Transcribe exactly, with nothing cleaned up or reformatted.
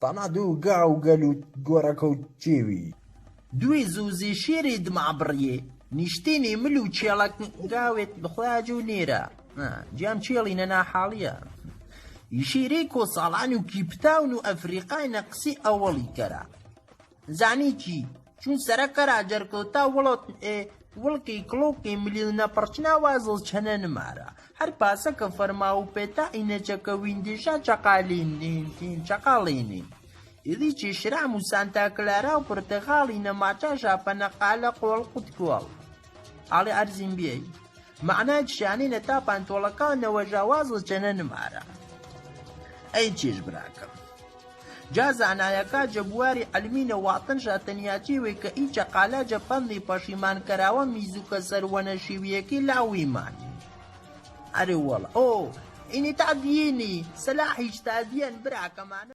Tanadu gau galu gora kau chiwi. Dui zuzi shiri dmabrie. Nishtini milu chelak gawe bkhaju nira. Jam cheli nana halia. Ishiri ko salanu kiptau nu Afrika na ksi awali kara. Zanichi, chun sarakara jarkota walot e walki kloki milil na parchna wazil chanan mara. Har pasa ka farma upeta ina chaka windisha chakalini, chakalini. Ili chishramu Santa Clara u Portugal ina macha shapana kala kol kutkual. Ale arzimbiei. Mana chani na tapan tolaka na waja wazil chanan mara. Ai chish braka. Jaza na yaka jabuari almina watan shatani achi weka icha kala japandi pashiman karawa mizuka sarwana shiwieki lawi mani. Are wala. Oh, ini tadini, salahi tadian braka mana.